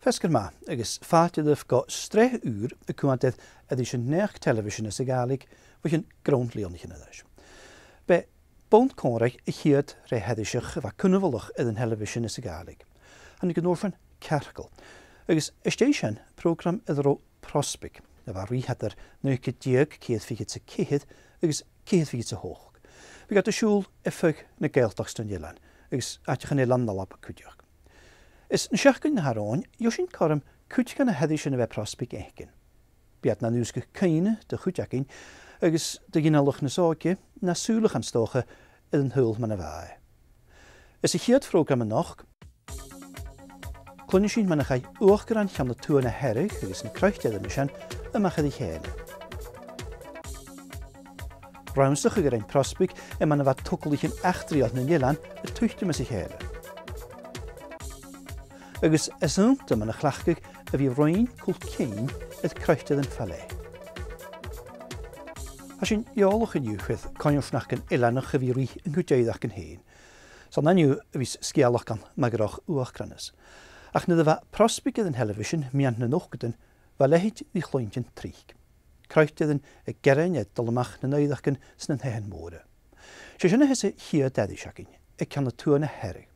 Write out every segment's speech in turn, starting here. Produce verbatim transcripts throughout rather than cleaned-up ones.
Feasgar math agus fàilte dhuibh gu sreath ùr a' cumail air aithris an naidheachd telebhisean sa Ghàidhlig bho chionn grunn bhliadhnaichean air ais. B' e Bonn Còmhraidh a' chiad shreath aithriseach a bha cunbhalach air an telebhisean sa Ghàidhlig. Thàinig an uair sin Cearcall. Agus às dèidh sin, prògram air an robh Prosbaig, a bha ri teachd eadar naoi ceud deug, ceithir fichead 's a ceithir agus ceithir fichead 's a h-ochd. Bhiodh iad a' siubhal air feadh na Gàidhealtachd 's nan eilean, agus àiteachan eile an Alba cuideachd. Is na seachdainean a tha romhainn, gheibh sinn cothrom cuid de na h-aithrisean a bha air Prosbaig fhaicinn. Bidh iad nan ùrsach cuimhne do chuid againn, agus do ghinealach nas òige, na sùileachadh 's dòcha air an t-saoghal mar a bha e. Anns a' chiad phrògram a-nochd, cluinnidh sinn mar a chaidh uachdaran Cheann a Tuath na Hearadh agus na croitearan an sin a-mach air a chèile. Rannsachadh a rinn Prosbaig air mar a bha togalaichean eachdraidheil nan eilean a' tuiteam às a chèile. Agus eas-aonta mun a' chleachdadh a bhith a' roinn cùl-cinn air croitearan fa leth. Tha sinn eòlach an-diugh air coimhearsnachdan eileanach a bhith a' ruith an cuid oighreachdan fhèin. 'S ann an-diugh a bhios sgeulachd ann mar gu robh uachdaran anns. Ach nuair a bha Prosbaig air an telebhisean meadhan nan ochdadan, bha a leithid ri chluinntinn tric. Croitearan a' gearain air dol a-mach nan oighreachdan 's nan taighean mòra. 'S e sin a th' anns a' chiad aithris againn, aig Ceann a Tuath na Hearadh.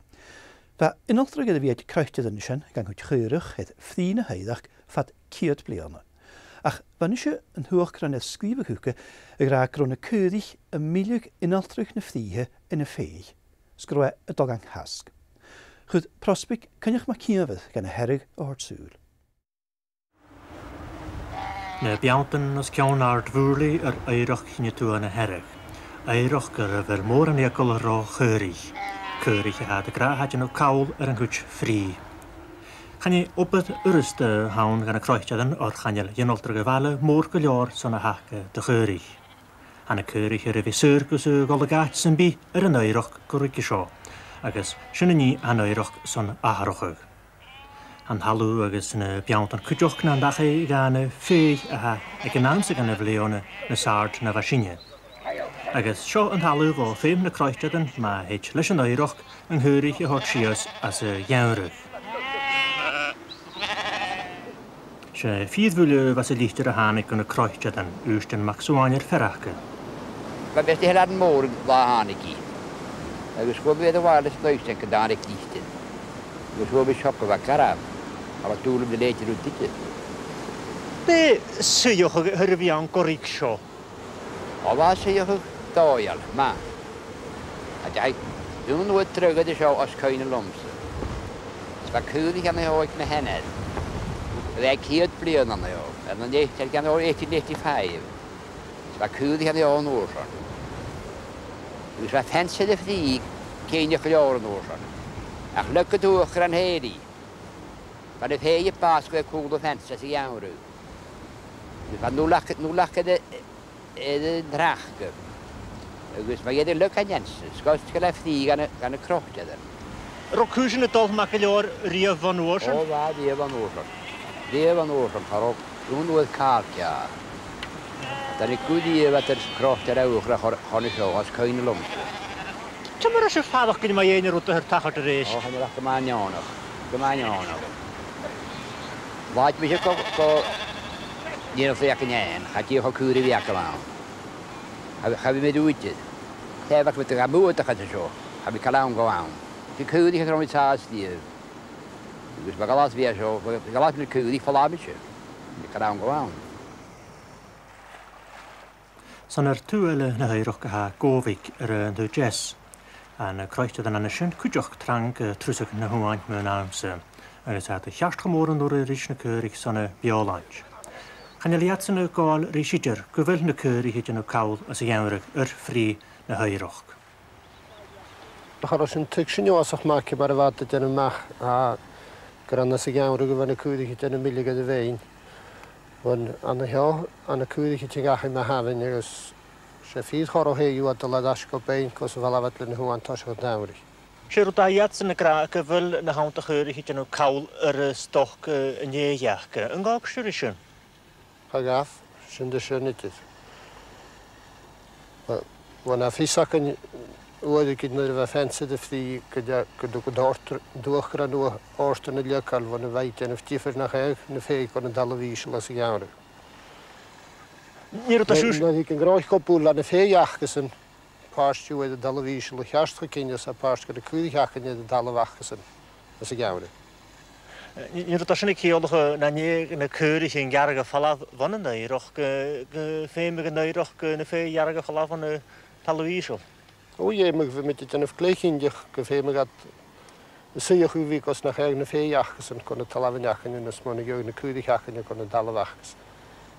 Bha ionaltradh air a bhith aig croitearan an sin dhan chuid chaorach air frìth na h-oighreachd fad ceud bliadhna. Ach bha a-nise an t-uachdaran air sgrìobhadh thuca ag ràdh gun robh na caoraich a' milleadh ionaltradh na frìthe ann am fèidh, 's gun robh e a' dol dhan chasg. Chuir Prosbaig Coinneach MacÌomhair dhan a' Hearadh a thoirt sùil. Na beanntan os cionn Àird Mhurlaigh air oighreachd Chinn a Tuath na Hearadh. Oighreachd air a bheil mòran eagal ro chaoraich. Caoraich a tha iad ag ràdh a tha a' dèanamh call air an cuid frìth. Chan e obair fhurasta a th' ann dha na croitearan oir chan eil ionaltradh a' bhaile mòr gu leòr son a th' aca do chaoraich. Tha na caoraich air a bhith saor gus a dhol a dh'àite sam bith air an oighreachd gu ruige seo, agus sin an nì a tha an oighreachd son atharrachadh. Tha an talamh agus na beanntan cuideachd nan dachaigh dha na fèidh a tha aig an àm-sa dhen a' bhliadhna nas àirde na bha sinne. Agus seo an talamh bho feum na croitearan ma thèid leis an oighreachd an caoraich a thoirt sìos às a' gheamhradh. 'S e fìor bhuille a bha sa litir a thàinig gu na croitearan, Ùisdean MacSuain air fear aca. Bha mise a' dol dhan mhòr an latha a thàinig i. Agus chuala mi air a' bhaile san oidhche gun tàinig litir. Agus chuala mi seo gu bheil garbh. Cha robh dùil agam gun leithid rud idir. B' e suidheachadh a th' air a bhith ann gu ruige seo. O, bha suidheachadh dòigheil, math. Cha deach aon uair dragh air seo os cuimhne leamsa. 'S bha caoraich ann a sheo aig mo sheanair. Bha e ceud bliadhna ann a sheo, air na eight-, air an eighteen eighty-five. 'S bha caoraich ann a sheo an uair sin. Agus bha feansa air a' phrìgh, cinnteach gu leòr an uair sin. Ach leig an t-uachdaran fhèir i. Bha na fèidh a' bàsachadh air cùl a' fheansa sa gheamhradh. Agus bha an ullac, an ullac air a, air an tractar. Agus ma dh'fhaodadh leig an fheansa, sgoilte gu leth frìth dha na, dha na croitearan. An robh cùisean a' dol math gu leòr riamh bhon uair sin? O, bha, riamh bhon uair sin. Riamh bhon uair sin, cha robh aon uair càil ceàrr. Thàinig gu riamh eadar croitearan a' chur, chun a seo, os cuimhne leamsa. Ciamar a tha sibh a' faireachdainn mu dheidhinn an rud a th' air tachairt a-rithist? O, tha mi gu math neònach, gu math neònach. Dh'fhaighnich mise gu, gu nighean a bh' aca an sin, cha dèanadh e caoraich a bhith agam ann. Cha, cha bhi mi ruaightear. Tha mi a' faireachdainn gu math bualadh an seo, cha bhi càil ann gu ann. Bha caoraich a' tighinn a-steach. Agus ma ghabhas a bhith seo, ma ghabhas na caoraich, falbhaidh mise. Bha càil ann gu ann. 'S ann air taobh eile na h-oighreachd a tha Gobhaig air an taobh deas. Tha na croitearan an sin cuideachd trang a' trusadh na h-uain mun àm-sa, agus tha iad a cheart cho mòr an urra ris na caoraich son a bheòshlaint. Chan eil iadsan a' gabhail ris idir gu bheil na caoraich a' dèanamh call às a' gheamhradh air frìth na h-oighreachd. Cha robh sinn a' tuigsinn uabhasach math ciamar a bha iad a' dèanamh a-mach, a, Gur ann às a' gheamhradh a bha na caoraich a' dèanamh milleadh air a' bheinn. Bhon an seo, ann an caoraich a' tighinn dhachaigh mu thamhainn agus 's e fìor chorra tha iad a' dol air ais gu beinn gus am falbh iad le na h-uain toiseach an t-samhraidh. 'S e rud a tha iadsan ag ràdh gu bheil na h-uain de chaoraich a' dèanamh call air an stoc, eh, an dèidh aca. An gabh sibh ri sin? Cha ghabh, sin do sin idir. Bha, bha na fios againn uaireigin nuair a bha feansa air a' phrìgh gu, gu, gu, gu d' òrd-, d' uachdar an uair òrdan a leagail bhon a bha i a' dèanamh diofar nach eil na fèidh gun an talamh ìosal às a' gheamhradh. Nuair a tha siud. Nuair a thig an gnothach gu buil na fèidh acasan, pàirt dhiubh air an talamh ìosal a cheart cho cinnteach 's a pàirt de na caoraich againn air an talamh acasan às a' gheamhradh. Nuair a tha sinn a' ciallachadh nan e na caoraich an gearradh air falbh bhon an oighreachd, gu, gu feumadh an oighreachd na fèidh a ghearradh air falbh bhon an talamh ìosal. O, dh'fheumadh, bhiomaid a' dèanamh glè chinnteach gu feumadh iad suidheachadh a bhith gus nach eil na fèidh acasan gun an talamh againn, is mura biodh na caoraich againn gun an talamh acasan.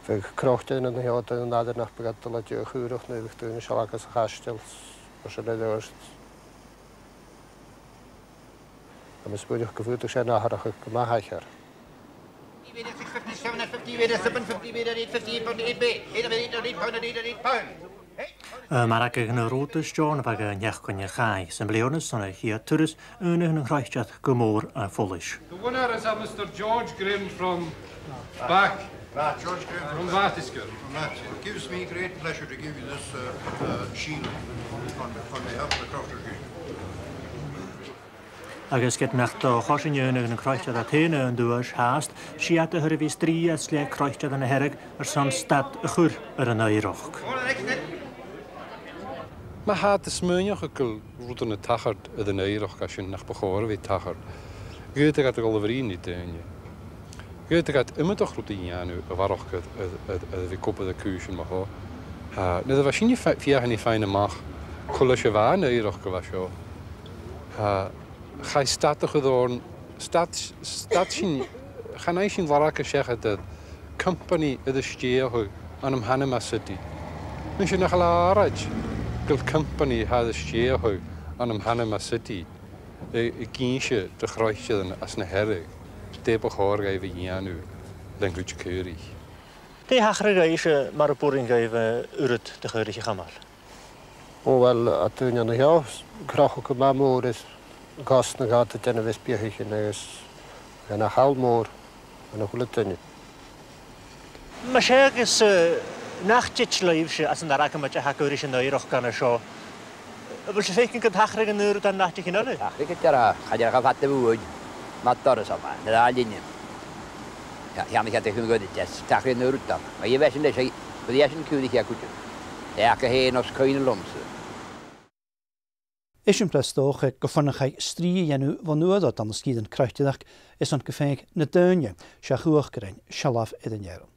Bhiodh croitearan an seo, an dà nach biodh iad a' dol a dh'fhaicinn a' chaorach no bhiodh daoine sealg às a' chaisteal, mar sin air adhart. Agus bhuileach gu bhfaodadh sin atharrachadh gu math aithghearr. Fifty, fifty-seven, fifty, seven, fifty, eight, fifty-eight pound, eight, eight, eight, eight pound, eight, eight, eight pound. Eh, mar a dh'fhaighnich na Ròdas John a bha ga neach-coinneach aig, 's am bliadhna seo a' chiad turas, aonaicheadh an croitearachd gu mòr am follais. The winner is a Mister George Graham from Bath. Bath, George Graham from Bath. From Bath. It gives me great pleasure to give you this, uh, uh, shield on, on behalf of the Crofters Union. Agus ged nach do choisinn aonaicheadh an croitearachd fhèin an duais fhathast, 's iad a tha air a bhith a' strì às leth croitearan na Hearadh airson stad a chur air an oighreachd. Ma tha iad a' smaoineachadh gu bheil rudan a' tachairt air an oighreachd a tha sin nach bu chòir a bhith a' tachairt, dh'fhaodadh iad a dhol a bhruidhinn ri daoine. Dh'fhaodadh iad iomadach rud a dhèanamh a bharrachd air, air, air, air a bhith ag obair air cùisean mar seo. Tha, nuair a bha sinne a' fe-, feuchainn ri faighinn a-mach cò leis a bha an oighreachd a bha seo, tha, chaidh stad a chur oirnn, stad, stad sin, chan fhaigh sinn lorg a-steach air companaidh air a stèidheachadh ann am Panama City. Nise, nach eil e àraid gu bheil companaidh a tha air a stèidheachadh ann am Panama City a', ag innse do chroitearan às na Hearadh dè bu chòir dhaibh a dhèanamh len cuid caoraich. Dè thachradh dhuibhse mar a b' urrainn dhuibh, eh, uiread de chaoraich a chumail? O, uill, tha daoine an seo a' crochadh gu math mòr air cosnadh a tha iad a' dèanamh air beathaichean agus tha e na chall mòr dhan a h-uile duine. Mas e agus, eh, nach tèid leibhse às an fharsaingeachd a th' agaibh ris an oighreachd an seo, a bheil sibh a' faicinn gun tachradh an aon rud ann an àiteachan eile? Tachradh gu dearbh, cha deach e fada bhuainn, mar doras a bh' ann, na dà linne. Tha, tha mi a' creidsinn gun tachradh an aon rud ann. Ma dh'fheumas sinn leis, ma dh'fheumas sinn caoraich a chuideachadh. Tha e aca fhèin os coinn leamsa. Eisimpleir 's dòcha gu faiceadh sinn strì a dhèanamh bhon uair ud ann an sgìrean croitearachd airson gum faigheadh na daoine seach uachdarain sealbh air an fhearann.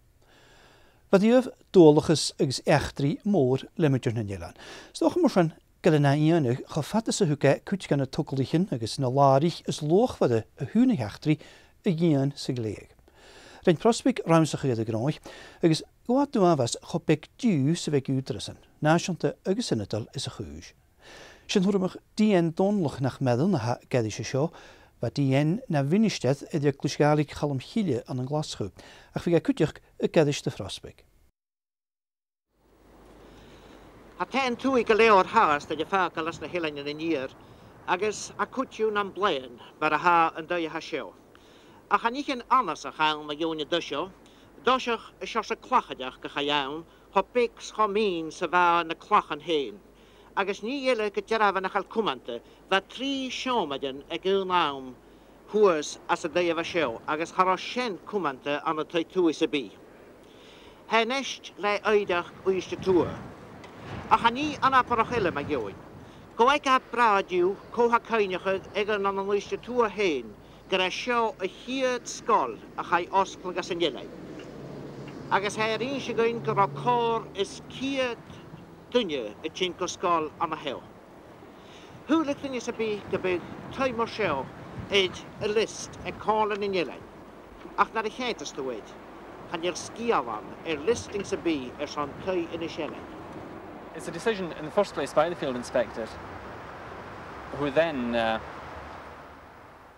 Bha riamh dualchas agus eachdraidh mòr le muinntir nan eilean. 'S dòcha mar sin gu bheil e na iongnadh cho fada 's a thug e cuid de na togalaichean agus na làraich as luachmhoire a thaobh na h-eachdraidh a dhìon 's a ghleidheadh. Rinn Prosbaig rannsachadh air a' ghnothach agus ghabh e dualchas cho beag dhiubh 's a bh' aig ùghdarrasan, nàiseanta agus ionadail, sa chùis. 'S ann an t-Urramach D N Dòmhnallach nach maireann a tha an caraid seo, bha D N na mhinistear aig Eaglais Ghàidhlig Chaluim Chille ann an Glaschu, ach bha e cuideachd an caraid do Phrosbaig. Tha taighean-tughaidh gu leòr fhathast air fhàgail anns na h-Eileanan an Iar, agus tha cuid dhiubh nam bliadhna mar a tha an taigh a tha seo. Ach chan e annasach a th' ann mu dheidhinn an taigh seo, an toiseach an seòrsa clachaireachd a chaidh ann, cho beag 's cho mìn 's a bha na clachan fhèin. Agus nì eile gu dearbh nach eil cumanta, bha trì seòmraichean aig aon àm shuas às an taigh a bha seo, agus cha robh seann chumanta ann an taigh-tughaidh sam bith. Tha e a-nis le oighreachd Uibhist a Tuath. Ach chan e anabarrach eile mu dheidhinn. Gum faigh iad brath dhiubh cò tha cuimhneachadh aig an, an Uibhist a Tuath fhèin, gur e seo a' chiad sgoil a chaidh fhosgladh anns an eilean. Agus tha e air innse dhuinn gun robh còrr is ceud duine a' tighinn gu sgoil an seo. Shaoileadh duine sam bith gum biodh taigh mar seo air an liosta aig Comhairle nan Eilean. Ach nuair a cheadachas tu e, chan eil sgeul ann air liosta sam bith airson taigh Inis Eilinn. It's a decision in the first place by the field inspector, who then, uh,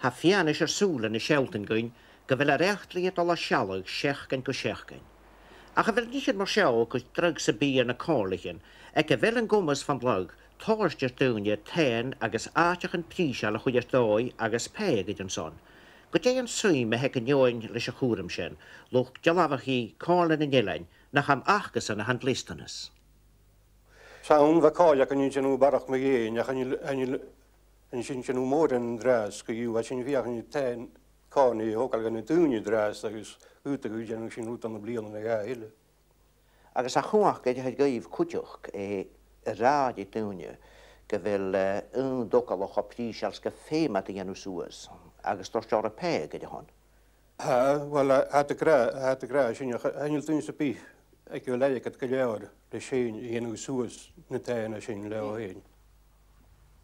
Tha fianais air sùilean a' sealltainn dhuinn gu bheil ar eachdraidh a' dol à sealladh seachdain gu seachdain. Ach a bheil nithean mar seo gu dragh sam bith air na comhairlichean, aig a bheil an comas fon lagh toirt air daoine taighean agus àiteachan prìseil a chur air dòigh agus pàigheadh air an son? Gu dè an suim a th' aig an fheadhainn leis a' chùram sin, luchd-dealbhachaidh Comhairle nan Eilean, nach ann acasan a tha an dleastanas? 'S ann, bha còir againn a dhèanamh barrachd mu dheidhinn, ach chan eil, chan eil, chan eil sinn a' dèanamh mòran an-dràsta, co-dhiù, tha sinn a' feuchainn taighean-còmhnaidh a thogail dha na daoine an-dràsta agus dh'fhaodadh gu dèanadh sinn rud ann am bliadhna no dhà eile. Agus a' chumhachd a th' agaibh cuideachd, eh, a ràdh ri daoine gu bheil, eh, aon togalach cho prìseil 's gu feum iad a dhèanamh suas, agus toirt orra pàigheadh air a shon. Tha, uill, a, tha iad ag ràdh, tha iad ag ràdh sin, ach chan eil duine sam bith aig a bheil airgead gu leòr leis fhèin a dhèanamh suas na taighean sin leotha fhèin.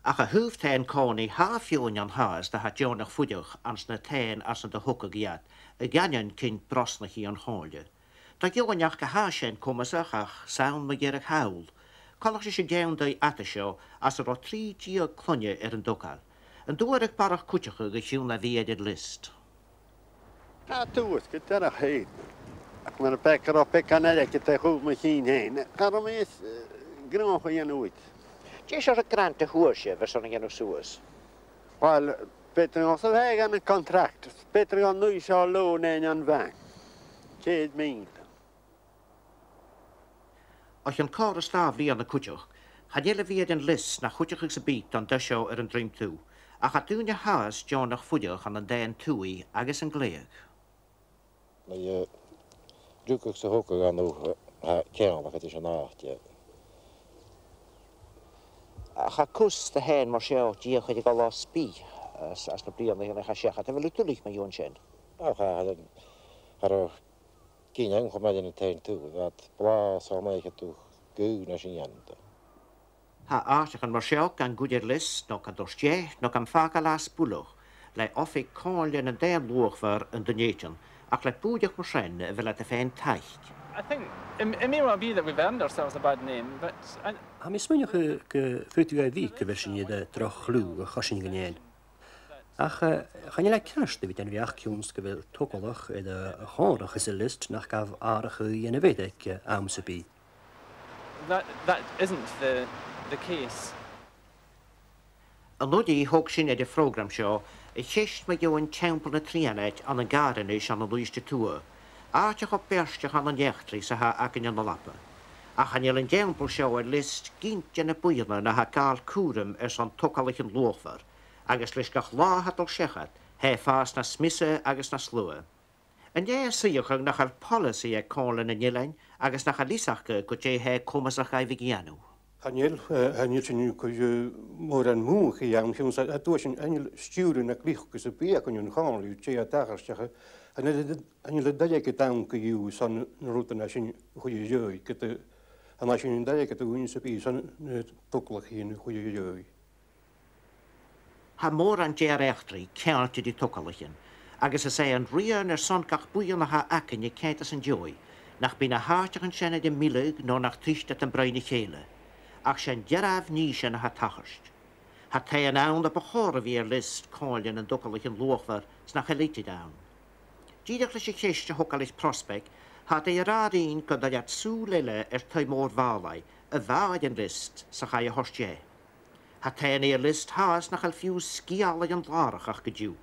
Ach a thaobh taighean-còmhnaidh, tha feadhainn an sàs a tha deònach fuireach anns na taighean às an do thogadh iad, a dh'aindeoin cinn brosnachaidh an chomhairle. Do dh'fheadhainn nach tha sin comasach ach 's ann mu dheireadh thall, coltach ris an ceann-daoine fhada seo, às an robh trì deug cloinne air an togail. An d' fhuair iad barrachd cuideachaidh o chionn a bhith air an liosta? Tha, tuairisgeul, tha e fhèin. Ach mura b' e gun robh beagan airgid a chuir mi fhìn fhèin, cha robh mi, eh, gnothach a dhèanamh uait. Dè seòrsa grant a fhuair sibh airson a dhèanamh suas? Uill, b' fheudar dhomhsa bhith gan an contract, b' fheudar dhomh an uair seo loan fhaighinn on bhanc. Ceud mìle. Ach an còrr is dà bhliadhna cuideachd, Chan eil a' bhith air an liost na chuideachadh sam bith don duine seo air an druim-tughaidh, ach tha daoine a tha deònach fuireach ann an dàn tughaidh agus an glèidheadh. Mu, eh, rugadh 's a thogadh ann an, eh, ceangal a' chuid sin àite. Ach tha cus de dhàin mar seo dìreach air a dhol às bith, às, às na bliadhnaichean a chaidh seachad. A bheil thu duilich mu dheidhinn sin? Ach, tha, tha, tha, tha, gin ann cho math ri an t-aon tugh, bha iad blàth 's an aon tugh gu na sin ann. Tha àiteachan mar seo gan cur air liost, no gan toirt dheth, no gan fàgail às buileach, le oifig comhairle nan dàn luachmhor an Dùn Èideann, ach le buidheachd mar sin a bheil iad a' faighinn taic. I think it, it may well be that we've earned ourselves a bad name, but I Tha mi a' smaoineachadh gu, gu faodadh e a bhith gu bheil sinn air droch chliù a choisinn dhuinn fhèin. Ach, eh, chan eil e ceart a bhith den bheachd, a chionn 's gu bheil togalach air a, a chomharrachadh san liost nach gabh atharrachadh a dhèanamh air aig, eh, àm sam bith. That, that isn't the, the case. An-uiridh thog sinn air a' phrògram seo a' cheist mu dheidhinn Teampall na Trianaid ann an Càrghainis ann an Uibhist a Tuath, àite cho beairteach ann an eachdraidh 's a tha againn ann an Alba. Ach chan eil an teampall seo air liost gin de na buidhnean a tha a' gabhail cùram airson togalaichean luachmhor, agus leis gach latha a tha a' dol seachad, tha e a' fàs nas miosa agus nas lugha. An e suidheachadh nach eil poileasaidh aig Comhairle nan Eilean agus nach eil fhios aca gu dè tha e comasach dhaibh a dhèanamh? Chan eil, eh, chan eil sinn a' cur, eh, mòran mùchaidh ann, a chionn 's, a, a, tha sinn, chan eil stiùireadh no gliocas sam bith againn ann an Comhairle, dè tha a' tachairt, ach, eh, chan eil, chan eil an t-airgead ann co-dhiù airson na rudan a tha sinn a' cur air dòigh, ged a, chan fhaigh sinn an t-airgead a dh'fheumas sinn sam bith airson na togalaich a chur air dòigh. Tha mòran de ar eachdraidh ceangailte ri togalaichean, agus is e an rian airson gach buidheann a th' againn a' coimhead às an dèidh, nach bi na h-àiteachan sin air am milleadh no nach tuit iad am broinn a chèile. Ach 's e an dearbh nì sin a tha a' tachairt. Tha taighean ann a bu chòir a bhith air liost Comhairle nan Togalaichean Luachmhor 's nach eil idir ann. Dìreach leis a' cheist a thogail leis Prosbaig, tha iad ag ràdh rinn gun toir iad sùil eile air taigh mòr Mhàlaigh, a bha air an liost 's a chaidh a thoirt dheth. Tha taighean air liost fhathast nach eil fiù 's sgeulachd an làrach ach gu diù.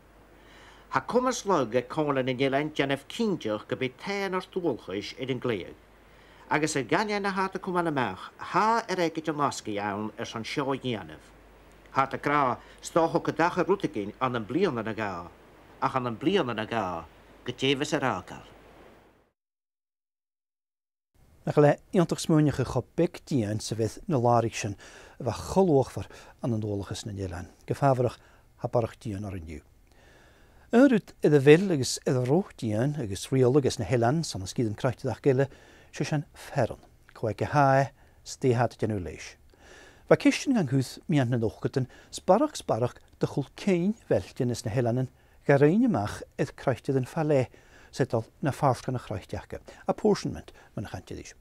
Tha comas lagha aig Comhairle nan Eilean dèanamh cinnteach gum bi taighean ar dualchais air an glèidheadh. Agus a dh'aindeoin na tha iad a' cumail a-mach, tha airgead an-asgaidh ann airson seo a dhèanamh. Tha iad ag ràdh, 's dòcha gun tachair rudeigin ann am bliadhna no dhà, ach ann am bliadhna no dhà, gu dè bhios air fhàgail? Nach eil e iongantach smaoineachadh cho beag dìon 's a bh' air na làraich sin a bha cho luachmhor ann an dualchas nan eilean. Gu fàbharach, tha barrachd dìon oirnn an-diugh. Aon rud air a bheil agus air a robh dìon agus riaghladh anns na h-eileanan 's ann an sgìrean croitearachd eile, 's e sin fearann, cò aige a tha e, 's dè tha iad a' dèanamh leis. Bha ceistean gan cur meadhan nan ochdadan, 's barrachd, 's barrachd de chùl-cinn bheiltean anns na h-eileanan, ga roinn a-mach air croitearan fa leth, 's a' dol na phàirtean a' chroitearachd, apportionment, mar a chanadh iad ris.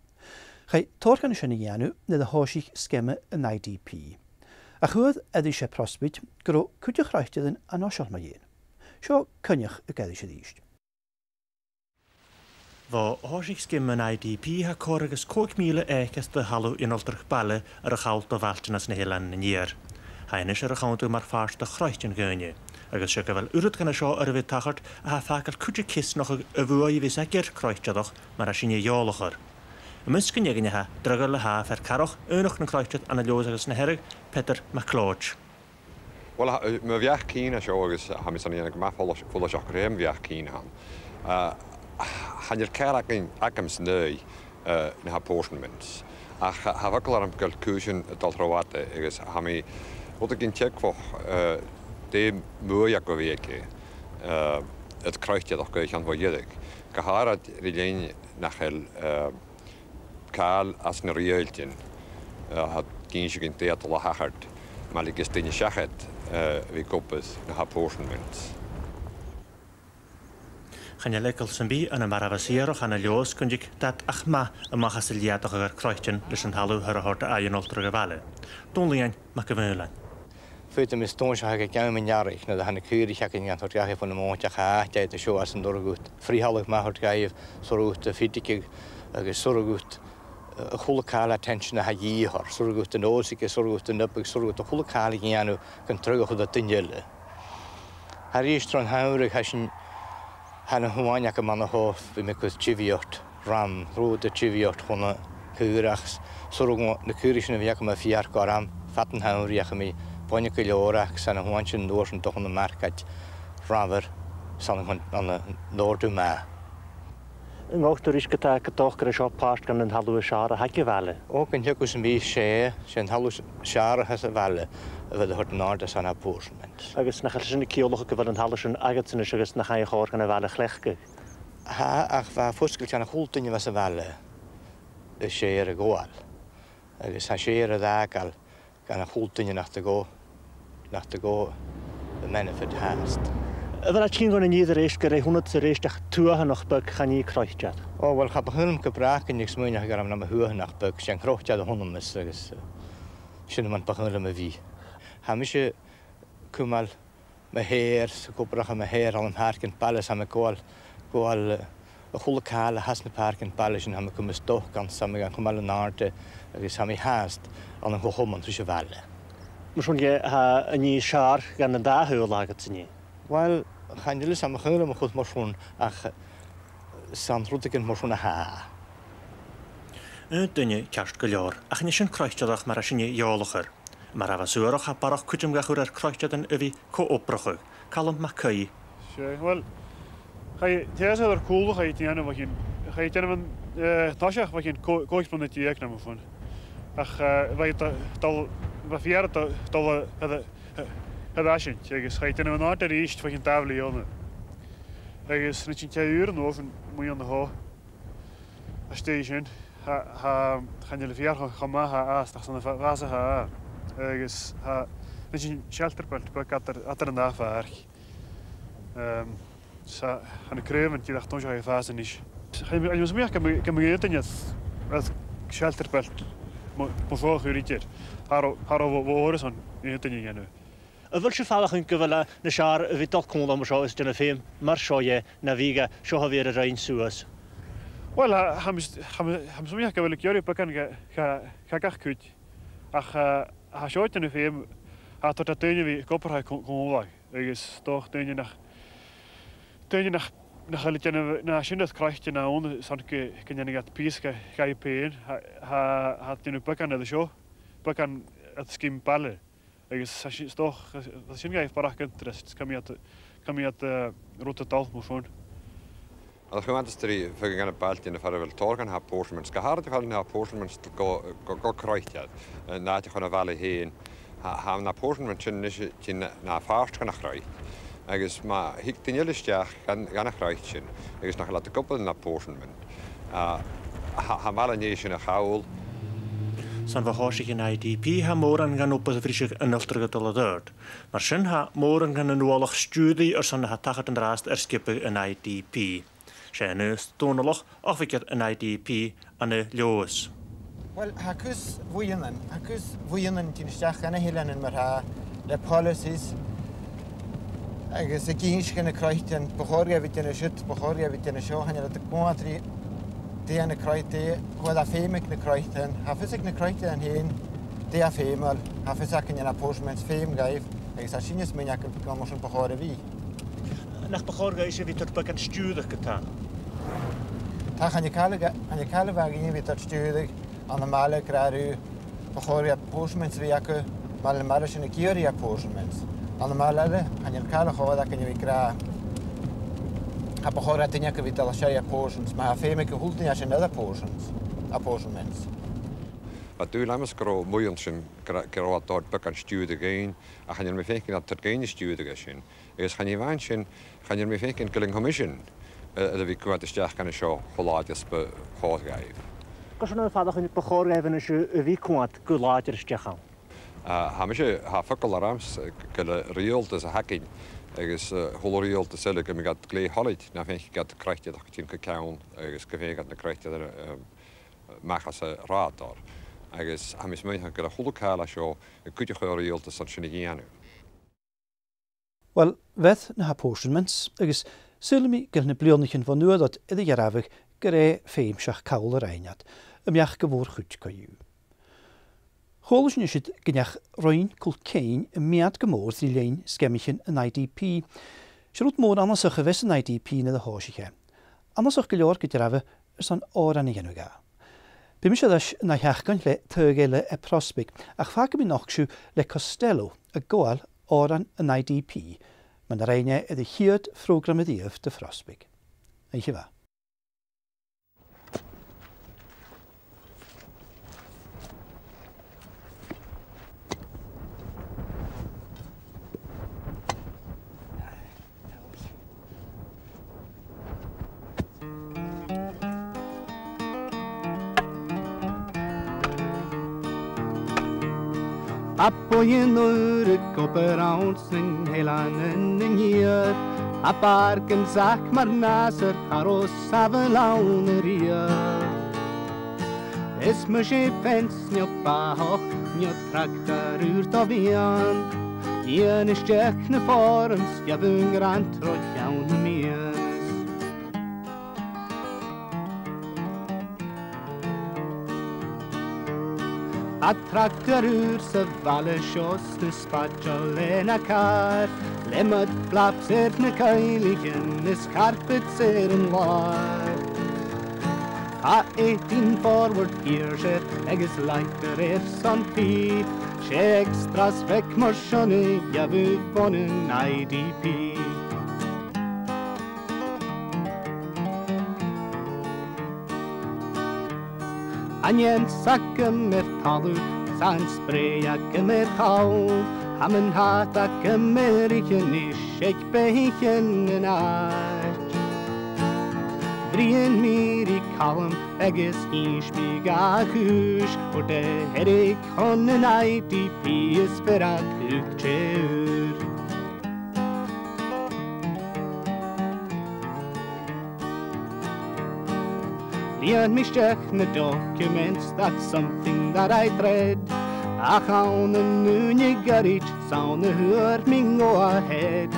Chaidh tòrr dhen sin a dhèanamh nuair a thòisich sgeama an I D P. Ach fhuair Aonghas Prosbaig gun robh cuid de chroitearan an fhoiseil mu dheidhinn. Seo Coinneach MacAonghais a-rithist. Bho thòisich sgeama an I D P, tha còrr agus còig mìle acres de thalamh ionaltraidh baile air a chall do bhailtean anns na h-Eileanan an Iar. Tha e a-nis air a chunntadh mar phàirt de chroitean dhaoine, agus 's e gu bheil uiread dhen seo air a bhith a' tachairt a tha a' fàgail cuid a' ceasnachadh a' bhuaidh a bhios aig croitearachd mar a tha sinne eòlach air. Am measg an fheadhainn a tha draghail a tha fear-cathrach Aonachd nan Croitearan ann an Leòdhas agus na Hearadh, Peadar MacLeòid. Uill, tha, eh, mo bheachd-cinn a tha seo agus tha mi airson a dhèanamh gu math follais-, follaiseach gur e mo bheachd-cinn a th' ann. Eh, chan eil càil agam, agam san dòigh, eh, na h-apportionments. Ach tha, tha e eagal orm gu bheil cùisean a' dol tro fhada agus tha mi rudeigin teagmhach, eh, dè am buaidh a bhiodh aige, eh, air croitearachd aig a' cheann mu dheireadh. Gu h-àraid ri linn nach eil, eh, càil anns na riaghailtean, eh, a tha ag innse dhuinn dè tha a' dol a thachairt, ma leig duine seachad, eh, a bhith ag obair na h-apportionments. Chan eil eagal sam bith ann am Barabhas Iar, ach ann an Leòdhas gun tig dad ach math a-mach às an leudachadh air croitean leis an talamh a thoirt do ionaltradh a' bhaile. Dòmhnall Iain Mac a' Mhaoilein. Faodaidh mise tòiseachadh aig àm an earraich, nuair a tha na caoraich againn gan toirt dhachaigh bho na mòintich, tha àite aca an seo às an urrainn dhut frithealadh math a thoirt dhaibh, 's urrainn dhut a' fidigeadh, agus 's urrainn dhut, eh, a h-uile càil attention a tha dhìth orra, 's urrainn dhut an òsaigeadh, 's urrainn dhut an obair, 's urrainn dhut a h-uile càil a dhèanamh gun traghail a chur do dhuine eile. A-rithist tron t-samhradh, tha sinn, tha na h-uain agam ann a sheo, bidh mi a' cur tibidheart ram, rud a tibidheart chun a' Caora, ach 's urrainn dhomh na caoraich sin a bhith agam fad an t-samhraidh, ach tha mi a' buannachd gu leòr aca, 's ann a thàinig iad an uair sin do chun a' mhargaid, Rother, 's ann a chun an, an òrdugh math. An gabh thu ris gu tà, gu tà, gu robh seo pàirt dhen an talamh as fheàrr a th' aig a' bhaile? Ò, gun teagamh sam bith, 's e, 's e an talamh as fheàrr a th' anns a' bhaile a bheil a' toirt an àirde airson apportionment. Agus nach eil sin a' ciallachadh gu bheil an talamh sin agadsa a-nis agus nach fhaigh e còir dhan a' bhaile a chleachdadh? Tha, ach bha e fosgailte dhan a h-uile duine a bha sa bhaile, is e air a ghabhail. Agus tha e air a dh'fhàgail dhan a h-uile duine nach do ghabh, nach do ghabh am benefit fhathast. A bheil e tighinn dhan an ìre a-rithist gur e th' annadsa a-rithist ach tuathanach beag chan e croitear? Ò, uill, cha bu chaomh leam gu bràth gun smaoinich gur ann nam thuathanach beag, 's e an croitear a th' annamsa agus, eh, sin am measg bu chaomh leam a bhith. Tha mise a' cumail mo share, 's ag obrachadh mo share ann am pàircean baile, 's tha mi a' gabhail, gabhail, eh, a h-uile càil a th' anns na pàircean baile sin, tha mi a' cumail stoc ann, 's tha mi gan cumail an àirde agus tha mi fhathast ann an co-chomann ris a' bhaile. Mar sin, tha an nì as fheàrr dhen an dà shaoghal agadsa an-diugh? Uill, chan eil fhios agam, cha bu chaomh leam a chur mar sin, ach 's ann rudeigin mar sin a tha. Aon duine ceart gu leòr, ach chan e sin croitearachd mar a tha sinne eòlach air. Mar a bha suarach, tha barrachd cuideam ga chur air croitearan a bhith co-obrachadh. Calum MacAoidh. 'S e, uill, chaidh, tè as fheàrr cùl a chaidh a dhèanamh bho chionn, chaidh a dhèanamh an, eh, toiseach bho chionn còig bliadhna deug no mar sin. Ach, eh, bha e a' dol, bha e fìor a' dol, dol a, a, a, a dh'fhaisint, agus chaidh a dhèanamh an-àirde a-rithist bho chionn dà bhliadhna. Agus an uair sin tha e ùr an uair sin, mu dheidhinn a h-aon. Às dèidh sin, tha, tha, chan eil e fìor cho, cho math a tha e fhathast, ach 's ann a' fa-, fàs a tha e. Agus tha, an uair sin shelter belt beag eadar, eadar an dà phàirc. Ehm, 's tha, tha na craobhan dìreach a' tòiseachadh a' fàs a-nis. Chan eil, chan eil mi a' smaoineachadh gum, gum bi aon duine air, air shelter belt mu, mu fhacal idir. Cha robh, cha robh, bho, bho òrasan aon duine a dhèanamh. A bheil sibh a' faireachdainn gu bheil e nas fheàrr a bhith a' dol còmhla mar seo is a' dèanamh feum mar seo dheth na bhith seo a bhith air a roinn suas? Uill, tha, tha mise, tha mi, tha mise a' smaoineachadh gu bheil e ag iarraidh beagan dha, dha, dha gach cuid. Ach, eh, tha seo a' dèanamh feum, tha e a' toirt do dhaoine a bhith ag obrachadh co-, còmhla. Agus 's dòcha daoine nach, daoine nach, nach eil a' dèanamh, nach eil sin air croitearan ann, 's ann gu, gun dèanadh iad pìos dha, dhaibh fhèin. Tha, tha, tha e a' dèanamh beagan air seo, beagan air sgeama baile. Agus tha si-, 's dòcha, tha sin a' gabhail barrachd interest, 's cumaidh iad, cumaidh iad, eh, rud a' dol mar sin. An cuimhneas tu ri feadhainn dha na bailtean far a bheil tòrr dha na h-apportionments, gu h-àraid far a bheil na h-apportionments gu, gu, gu croitear, eh, an àite chun a' bhaile fhèin. Tha, tha na h-apportionments sin a-nis, tha na, na phàirt dhen a' chroit. Agus ma thig duine eile a-steach dhan, dhan a' chroit sin, agus nach eil iad ag obair an apportionment, ah, tha, tha am baile an dèidh sin a chall. 'S ann bho thòisich an I D P, tha mòran dhen obair a' briseadh an fhiltre a' dol air adhart. Mar sin, tha mòran dhen an uallach stiùiridh airson na tha a' tachairt an-dràsta air sgioba an I D P. 'S e Aonghas Dòmhnallach, oifigear an I D P, ann an Leòdhas. Uill, tha cus bhuidhnean, tha cus bhuidhnean a' tighinn a-steach dha na h-eileanan mar-thà le policies, agus ag innse dha na croitearan, bu chòir dhaibh a bhith a' dèanamh siud, bu chòir dhaibh a bhith a' dèanamh seo, chan eil iad a' coimhead ri dè tha na croit-, dè, cò aig a tha feum aig na croitearan. Tha fios aig na croitearan fhèin dè tha feumail, tha fios aca an apportionments feum dhaibh, agus tha sinne a' smaoineachadh gu bheil mar sin bu chòir a bhith. Nach bu chòir dhaibhsan a bhith a' toirt beagan stiùiridh gu tà? Tha, chan eil càil a, chan eil càil a bhith againn a bhith a' toirt stiùiridh ann am baile ag ràdh riutha, bu chòir apportionments a bhith aca, mura bheil am baile sin ag iarraidh apportionments. Ann am baile eile, chan eil càil a chòir againn a bhith ag ràdh, tha, bu chòir dha duine aca a bhith a' dol a sheinn apportions, ma tha feum aig a h-uile duine sin air apportions, apportionments. Bha dùil agam-s' gun robh am buidheann sin, gun robh, gun robh iad a' toirt beagan stiùiridh dhuinn, ach chan eil mi a' faicinn iad a' toirt dhuinn stiùiridh sin. Agus chan e a-mhàin sin, chan eil mi a' faicinn gu bheil an Coimisean, eh, air a bhith a' coimhead a-steach dhan a seo cho làidir 's bu chòir dhaibh. Carson a tha thu a' faireachdainn bu chòir dhaibh a-nis a bhith a' coimhead gu làidir a-steach ann? Ah, tha mise, tha eagal ormsa gu bheil an riaghaltas a th' againn, agus, eh, a h-uile riaghaltas eile gum bi iad glè thoilichte nam faiceadh iad croitearan a' tighinn gu ceann, agus gum faiceadh iad na croitearan, eh, a-mach às an rathad. Agus tha mi a' smaoineachadh gu bheil a h-uile càil a tha seo a' cuideachadh an riaghaltais airson sin a dhèanamh. Uill, bheir na h-apportionments, agus saoilidh mi gu bheil na bliadhnaichean bhon uair ud air a dhearbhadh gur e feum seach call a rinn iad, am beachd a' mhòr-chuid co-dhiù. Chuala sinn an siud gun deach Roinn Chultainn-Cinn a' meud gu mòr tro linn sgeamaichean an I D P. 'S e rud mòr annasach a bh' anns an I D P nuair a thòisich e. Annasach gu leòr gu dearbh airson òran a dhèanamh dha. Bidh mise air ais an ath-sheachdain le taghadh eile à Prosbaig, ach fàgaidh mi a-nochd sibh le Costello a' gabhail òran an I D P, mar a rinn e air a' chiad phrògram a-riamh do Phrosbaig. Oidhche mhath. Bha buidheann ùr ag obair anns na h-Eileanan an Iar, a' bàrgan sàmhach mar nàsar, cha robh sàbhaladh ann a-riamh. Is mus e fence no bathach no tractar ùr do mhiann, dhìon a-steach na forms, gheibh thu grant ro cheann a' mhìos. Tha tractar ùr sa bhaile seo 's na spaideil leis na càr, le mud flaps air na coileagan is carpets air an làr. Tha eighteen forward gears air agus lighter air son pìob, 's e extras bheag mar sin a gheibh thu bhon an I D P. An fence agam air talamh, 's an spray agam air thall, tha m' an t-àite agam air ithe a-nis aig beathaichean an àit'. Bhruidhinn mi ri Calum agus dh'inns mi dha a' chùis, thuirt e, thèid thu chun an I D P is bheir iad dhut tè ùr. Lìon mi a-steach na documents, that's something that I dread. Ach ann an ùine ghoirid 's ann a fhuair mi an go-ahead.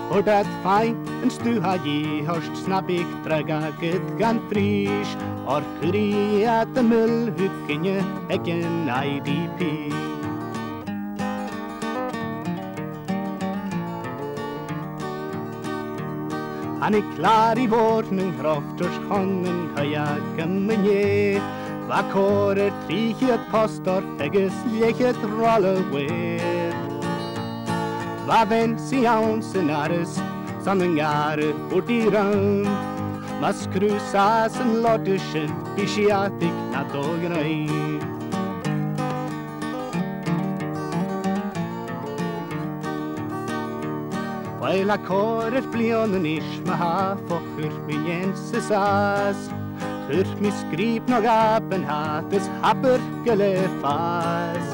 Thuirt iad, fine, an stuth a dhìth ort, 's na bi dragh agad dhan phrìs, oir cuiridh iad am ball thugainne aig an I D P. Thàinig làraidh mhòr nan crofters chun an taigh agam an-dè. Bha còrr air trì cheud post ort agus leth-cheud rola uair. Bha fence anns an doras, 's ann an gàrradh thuirt i rium, mas cruaidh 's as an lotaisean, bidh sìoladh nad òigridh. Uill, tha còrr air bliadhna a-nis, ma-thà, bho chuir mi an fence às. Chuir mi sgrìob no dhà bhon t-sàit is abair gu lèir fàs.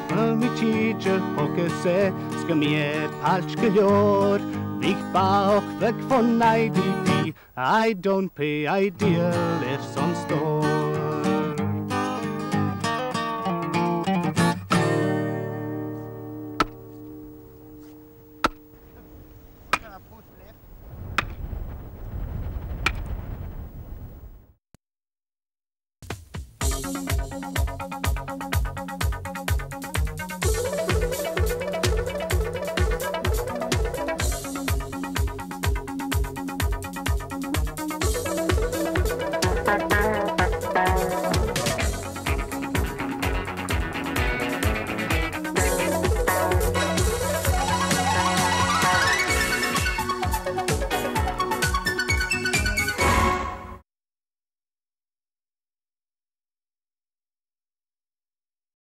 Bha mi tìde, thogas e, 's gum bi e pailt gu leòr, bhiodh bathach bheag fon I D P. I don't pay ideally,